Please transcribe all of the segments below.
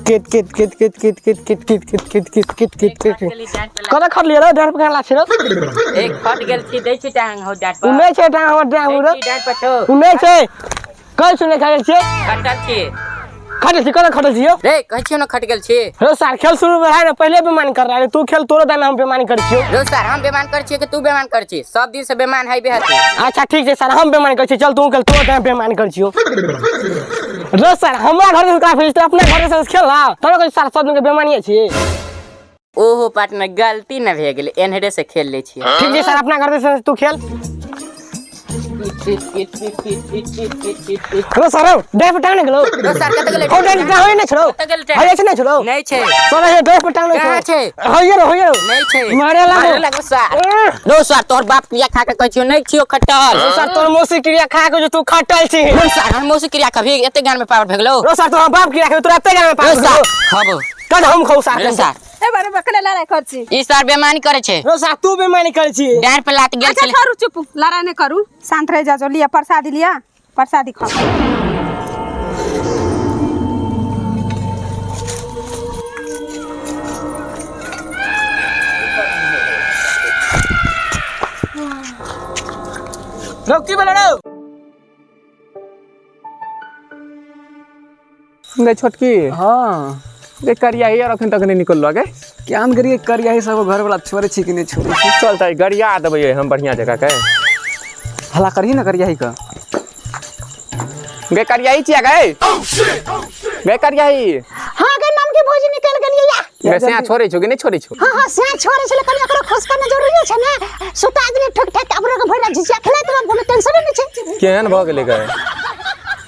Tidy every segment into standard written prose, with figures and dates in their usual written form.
कित कित कित कित कित कित कित कित कित कित कित कित कित कित कतऽ खटलियै रे डाँड़ पकड़ला छै रे एक खट गेल छी दै छी टांग हो डाँट पर उ नहि छै टांग हमर डाँड़ दै छी डाँट पर छौ उ नहि छै कहै सुनै खटल छियै खटल छी खटल छी कतऽ खटल छियै रे कहै छियौ ने खट गेल छी रो सार खेल शुरू भेल है ने पहिले बेमानी कर रहा है तू खेल तोरो दाना हम बेमानी करै छियौ रो सर हम बेमान करै छियै कि तू बेमान करै छी सब दिन से बेमान है हती अच्छा ठीक छै सर हम बेमानी करै छी चल तू खेल तोरो दाना बेमानी करै छियौ रो सर हमरा घर से काफी तो अपना घर से खेल ना तोरो कहै सर सब दिन के बेमानी छी ओहो पार्टनर गलती न भए गेलै एन्हरे से खेल लै छियै ठीक छै सर अपना घर से तू खेल रो सर डे पर टांग गेलो रो सर कतऽ गेलै हो डे होय नै छोड़ो कतऽ गेल है ऐसे नै छोड़ो नै छै सर हे डे पर टांग नै कहाँ छै होइए रो होइए नै छै मारे लागो मारे लागो सर रो सर तोहर बाप क्रिया खा के कहै छियौ नै छियौ खटल रो सर तोहर मौसी क्रिया खा के जो तू खटल छी रो सर हम मौसी क्रिया कभी एते ज्ञान में पावर भे गेलौ रो सर तोहर बाप क्रिया खा तोरा एते ज्ञान में पावर रो सर खबो कल हम खाऊ साथ रो सर ए बारे बकले लड़ाई कर छी ई सर बेमानी करे छै रो सर तू बेमानी करे छी डाँड़ पर लात गेल अच्छा छलै छोड़ू चुप लड़ाई नहीं करू शांत रह जा जो लिया प्रसादी लिया प्रसादी खाओ रो की बोले रो गई छोटकी हाँ गे करिया ही अखन तक नहीं निकल गे क्या करिए करिया ही सब घर वाला छोड़े छी कि नहीं छोड़े छी चल त गरिया देबै हम बढ़िया जगह के हला करही ना करिया ही का गे करिया ही छिया गए गे करिया ही हाँ गे नाम के भौजी निकल गेलियै या गे से छोड़े छो कि नहीं छोड़े छो हाँ हाँ से छोड़े छले कनि ओकरो खुश करना जरूरी छै ने सुता देली ठोक ठाक अपनो के भरि झिझिया खेलाइत रहब कोनो टेंशन नहि छै केहन भ गेलै गे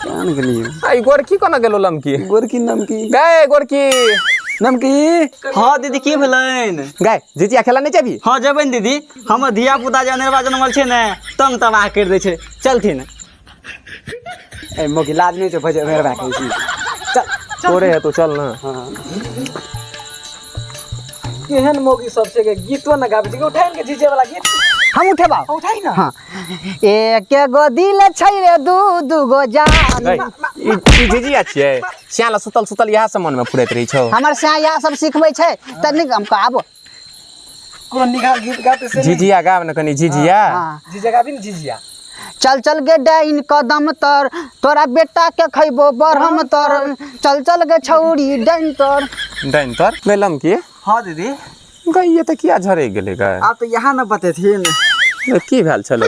केहन गेलियै आई गोरकी कोना गेलो लमकी गोरकी नमकी गए गोरकी नमकी हाँ दीदी की भेलनि गए झिझिया खेला नहीं जेबी हाँ जेबै ने दीदी हमर धिया पुता जे अनेरवा जनमल छै ने तंग तबाह करि दै छै चलथिन ए मोगी लाज नहीं छौ भजे मेहरबा कहै छी चल तोरे है तो चल ना केहन मोगी सब छै के गीतो न गाबै छै उठाइन के झिझे वाला गीत हम उठेबा उठाइ ना हाँ एक गो दिल छै रे दू दू गो जान गए ई ई झिझिया छियै श्याला सुतल सुतल इएह सब मन में फुरैत रहै छौ हमर साया इएह सब सिखबै छै तऽ नीक हम कहब कोनो निघा गीत गाते से झिझिया गाब ने कनी झिझिया हाँ झिझिया गाबी ने झिझिया चल चल गे डाइन कदम तर तोरा बेटा के खैबो बरहम तर चल चल गे छौरी डाइन तर डाइन तर गेलम की हाँ दीदी गई ये तऽ किया झरक गेलै गए आप तो यहाँ न बतेथिन की भेल छलै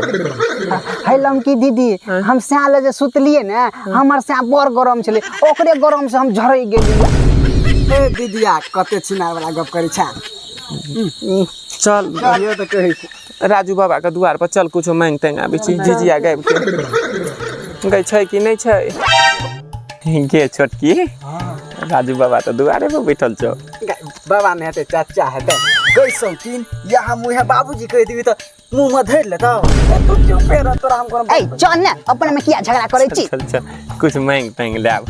है लमकी दीदी हम स्या ले जे सुतलियै ने हमर स्या बड़ गरम छलै ओकरे गरम से हम झरक गेलियै ए दीदिया कते छिनार वाला गप करै छा चल ये तऽ कहै छी राजू बाबा के दुआर पर चल कुछो मांग तांग आबै छी झिझिया गाबि के गई छै कि नहि छै गे छोटकी राजू बाबा तऽ दुआरे पर बैठल छौ बाबा नहि हेतै चाचा हेतै गई सौतीन या हम उहे बाबूजी कहि देबी तऽ मुँह में धरि लेतौ तू चुपे रह तोरा हम कोनो ए चल ने अपने में किया झगड़ा करै छी चल चल कुछ मांग तांग लाब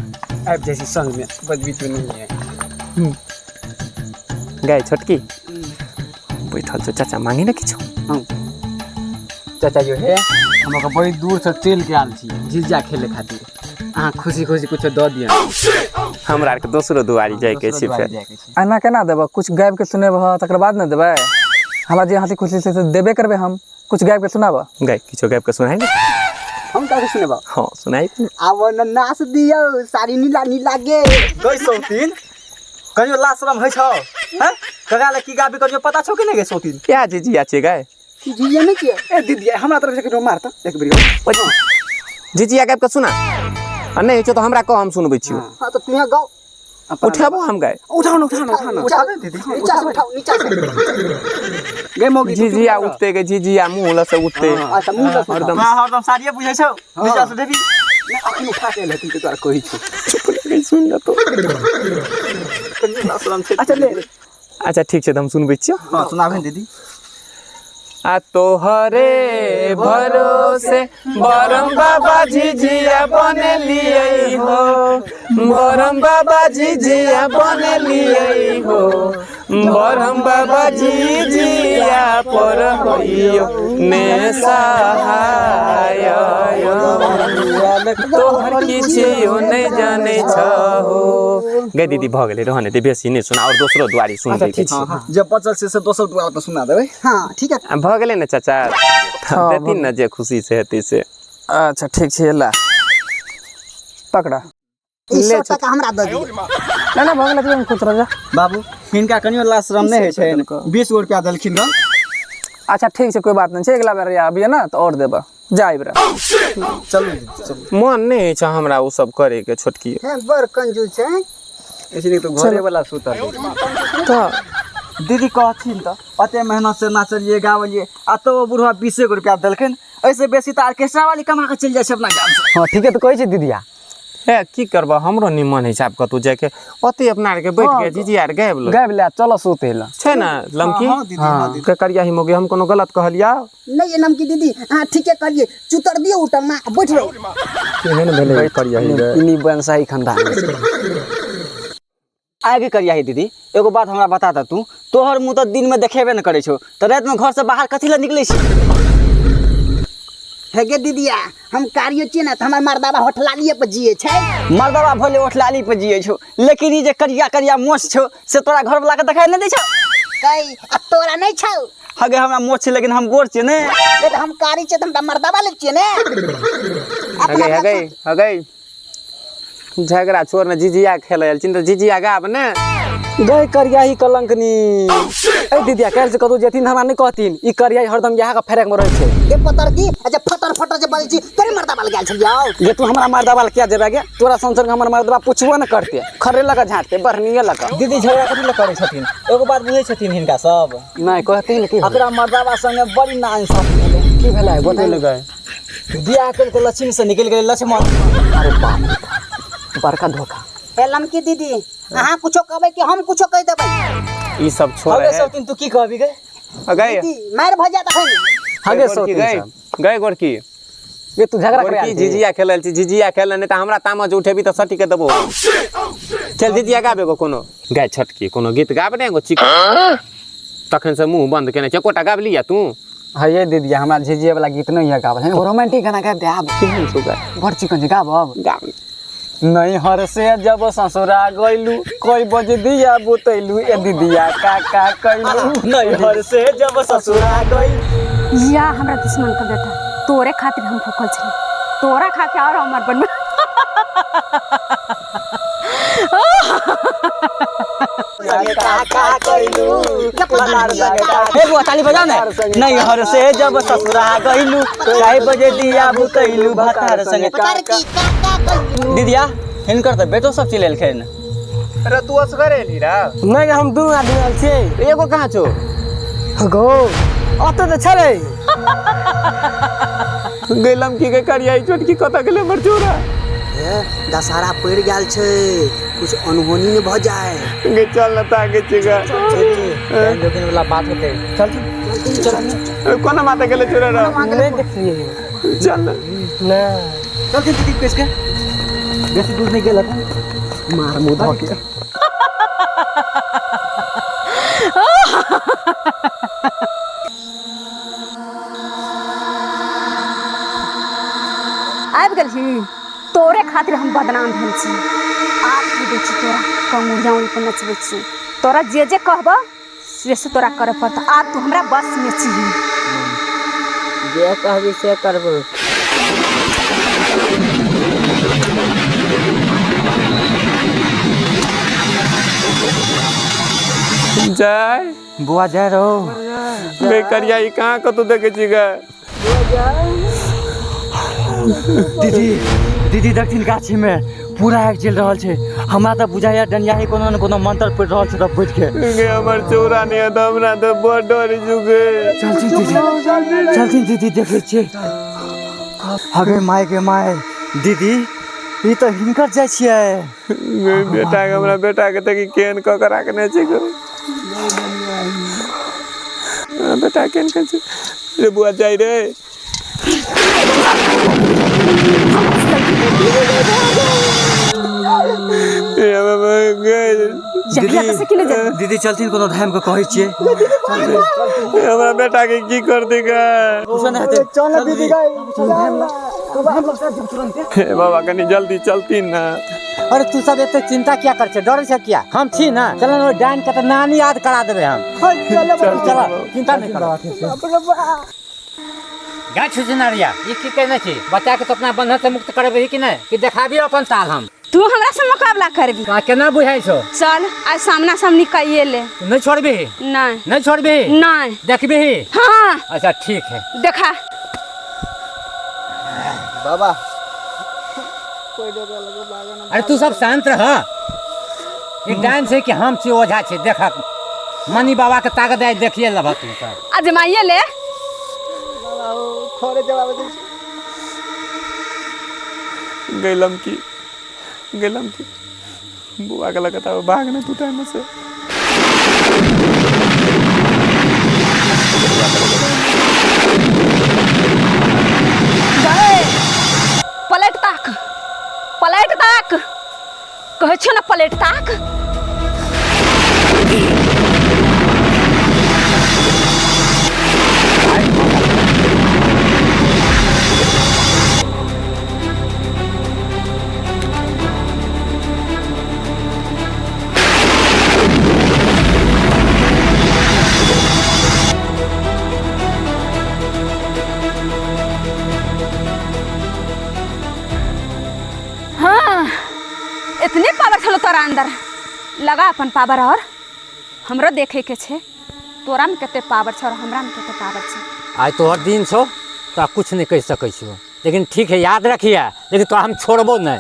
आबि जाइ छी संग में बजबी तू नहीं है गाय छोटकी बैठल छौ चाचा मांगे ने किछु चाचा जो हे हम ओकर बड़ी दूर से चलि के आयल छी झिझिया खेले खातिर अहाँ खुशी खुशी कुछो दऽ दिअ हमरा आरके दोसरो दुआरी जाइके छै फेर एना केना देबह कुछ गाबि के सुनेबह तकर बाद ने देबै हमरा जे हँसी खुशी छै से देबे करबै हम कुछ गाबि के सुनाबह गाय किछो गाबि के सुनाइ ने हम काके सुनेबह हँ सुनाइ ने। आब न नाच दियौ साड़ी नीला नीला गे गई सौतीन कहियो लाज शरम होइ छौ हैं ककरा लए की गाबी कहियो पता छौ कि नहि गे सौतीन क्या झिझिया छै गाय झिझिया नहि छियै ए दीदी हमरा तरफ से कहियो मार तऽ एक बेर झिझिया गाबि के सुना आ नहि होइ छौ तऽ हमरा कह हम सुनबै छियौ हाँ तऽ तुहे गाओ उठाबो हम गाय उठाओ न उठाओ न उठाओ न उठाबे दीदी नीचा से उठाओ नीचा से गे मौगी झिझिया उठते गे झिझिया मुँह लऽ से उठते अच्छा मुँह से उठाओ। हरदम तोरा हरदम साड़िये बुझै छौ नीचा से देबी नहि अखन उठा के लेथिन तऽ तोरा कहै छौ चुप रह सुन लेतो लाज शरम छै अच्छा ले अच्छा ठीक छै तऽ हम सुनबै छियौ हाँ सुनाबे ने दीदी आ तोहरे भरोसे बरम बाबा झिझिया बनेलियै हो बरम बाबा झिझिया बनेलियै हो बरम बाबा झिझिया पर होइयो ने सहाय तोहर किछियो नहि जानै छहो गै दीदी भऽ गेलै, रहने दे, बेसी नहि सुना, और दोसरो दुआरी सुन दै के छै। जे बचल छै से दोसर दुआर पर सुना देबै। हाँ ठीक है। आ भऽ गेलै ने चाचा, देथिन ने जे खुशी से हेतै से। अच्छा ठीक छै, ला पकड़ा ई 100 टका हमरा दऽ दियौ। ना ना भऽ गेलै, तू खुश रह जा। बाबू हिनका कनियो लाज शरम नहि होइ छै, 20 गो रुपया देलखिन गन। अच्छा ठीक छै, कोई बात नहीं छै, अगला बार आबिए ना तो और देबा, जा आबि। चलू दीदी चलू। मन नहि होइ छै हमरा ओ सब करे के छोटकी। हे बड़ कंजूस छै। इसलिए तो घरे वाला सुतल। तऽ दीदी कहथिन तऽ अते मेहनत से नाचलिए गावलिए आ तो ओ बुढ़वा 20 गो रुपया देलखिन, एहिसे बेसी तऽ ऑर्केस्ट्रा वाली कमा के चलि जाइ छै अपना गाम से। हाँ ठीक है, तऽ कहै छै दीदिया। हे की करबह, हमरो निमन होइ छै आब कतहु जाइके, ओते अपना आरके बैठ के जीजी आर गाबि लो। गाबि ले, चलो सुतै लए छै ने लमकी? हाँ दीदी, हाँ दीदी। के करिया ही मोगे, हम कोनो गलत कहलिया नहीं नमकी दीदी, हाँ ठीके कहलिए, चुतर दियौ उठल माँ बैठ रहो। केहन भेलै करिया ही रे? इनी बनसाही खानदान आगे करिया ही दीदी, एगो बात हमरा बता दे तू, तोहर मुँह तऽ दिन में देखेबे न करै छौ, तऽ राति में घर से बाहर कथी लए निकलै छी? हे गे दीदिया, हम कारियो छियै ने तऽ हमर मर्दाबा होठलालिए पर जिए छै। मर्दाबा भले होठलाली पर जिए छौ, लेकिन ई जे करिया करिया मोछ छौ से तोरा घर वाला के देखाइ नहि दै छौ? कै आ तोरा नहि छौ? हगे हमरा मोछ छै लेकिन हम गोर छियै ने। तऽ हम कारी छियै तऽ हम तऽ मर्दाबा लग छियै ने। हगे हगे हगे झगड़ा छोड़ ने, झिझिया खेलै आयल छिन तऽ झिझिया गाब ने। गई करिया ही कलंकनी। ए दीदिया काल्हि से कतहु जेथिन हमरा नहि कहथिन, ई करिया हरदम इएह के फेरक में रहै छै। ए पतर की अच्छा फटर फटर जे बजै छी, तोरे मर्दाबा लग गेल छलियौ। जे तू हमरा मर्दाबा लग किया जेबे गे, तोरा संसर्ग हमर मर्दाबा पुछबो ने करते, खरे लगा झाँटते बढ़निये लगा। दीदी झगड़ा कथी लए करै छथिन, एगो बात बुझै छथिन हिनका सब? नहि कहथिन की एकरा मर्दाबा संगे बड़ी नाइंसाफी भेलै। की भेलै बतेलकै? बियाह करि के लक्ष्मी से निकलि गेलै लक्ष्मण। अरे बाप रे, बड़का धोखा। ए लमकी दीदी, अहाँ कुछो कहबै कि हम कुछो कहि देबै? ई सब छोड़ हगे सौतीन तू की कहबी गे? गई दीदी मारि भऽ जायत अखन। हगे सौतीन गई गई गोरकी, ये तू झगड़ा करे गोरकी झिझिया खेलल छी, झिझिया खेल नहि तऽ हमरा तामस उठेबी तऽ सटी के देबो। चल झिझिया गाबे गो कोनो गाय छोटकी, कोनो गीत गाब ने एगो चिक, तखन से मुँह बंद केने छै, एकोटा गाबि लिया तू। हाँ ये दीदिया हमरा झिझिया वाला गीत नहीं है गाबल, रोमांटिक गाना गाबि दे आब। केहन छौ गाय? बड़ चिकन छै, गाब अब। गाब। नैहर से जब ससुरा गइलू, कोई बज दिया बुतैलू, ए दीदिया का का कैलू। नैहर से जब ससुरा गइलू। या हमरा दुश्मन के बेटा, तोरे खातिर हम भूखल छली, तोरा खा के और हमर बनबे। हे बुआ ताली बजाओ ने। नैहर से जब ससुरा गइलू, चाय बजे दिया बुतैलू, भतार संगे पतर की का का कैलू। दीदिया हिनकर तऽ बेटो सब चिलेलखिन। अरे तू असगरे एलही रे? नहि हम दू आदमी आयल छियै। एगो कहाँ छौ? गो ओतऽ तऽ छलै। गै लमकी के करिया ई छोटकी कतऽ गेलै हमर चोरा? दशहरा पड़ि गेल छै, कुछ अनहोनी नहि भऽ जाए। गे चल न ताके छी गे। जोगिन वाला बात हेतै, चल चल। कोना माता गेलै चोरा रे? नहि देखलियै। चल न। नहि चल दीदी कस के बेसी दूर नहि गेल। मार मुँह धऽ के। आबि गेलही, तोरे खातिर हम बदनाम भेल छी। आब की दै छी तोरा, कंगुरिया उड़ी पर नचबै छी तोरा, जे जे कहबऽ से से तोरा करऽ पड़तौ। आब तू हमरा बस में छी। जे कहबी से करबो। जय बुआ जाय रहो। गे करिया ई कहाँ कतौ देखै छी गे? दीदी दीदी देखथिन गाछी में पूरा आगि जलि रहल छै, हमरा तऽ बुझाइया डनियाही कोनो ने कोनो मंत्र पढ़ि रहल छै तब बैठ के। गे हमर चौरा नहि है तऽ हमरा तऽ बड़ डर छौ गे। चलथिन दीदी, चलथिन दीदी, देखै छियै। हगे my गे my, दीदी ई तऽ हिनकर जाइ छियै। गे बेटा के, हमरा बेटा के देखी केहन कऽ के राखने छै गे। बेटा केहन के छै रे? बुआ जाइ रे। दीदी चलथिन कोनो धाम के कहै छियै। हमरा बेटा के की करतै गे? कुछो नहि हेतै, चल दीदी गई। हे बाबा कनी जल्दी चलथिन ना। अरे तू सब एते चिंता किया कर छे, डरे छे किया? हम छी ना, चल ना, ओहि डाइन के तऽ नानी याद करा देबै हम। चल चल, चिंता नहीं करो। गाछ छुछुनरिया, ई की कहने छी? बच्चा के तो अपना बंधन से मुक्त करेबही कि नहीं, कि देखाबी अपन ताल हम? तू हमरा से मुकाबला करबी? का केना बुझाइ छौ? चल आज सामना सामनी कइए ले। नहीं छोड़बी? नहीं। नहीं छोड़बी? नहीं। देखबी? हाँ। अच्छा ठीक है, देखा। बाबा अरे तू सब शांत रह। एक डांस है कि हम छी ओझा छी, देखक मनी बाबा के ताकत आइ देखिए लेबह तू सब। आजमाइए ले। खरे जवाब दे। गैलम की, गैलम की बुआ के लगता भाग नहीं तू टाइम से। गए पलट ताक, पलट ताक, कहै छौ ना पलट ताक। हाँ, इतने पावर छलो तोरा अंदर, लगा अपन पावर। और हमरो देखे के छे तोरा में कते पावर छो और हमरा में कते पावर छे। आइ तोहर दिन छो, तोरा कुछ नहीं कह सकै छियो, लेकिन ठीक है याद रखिए, लेकिन तोरा हम छोड़बो नहीं।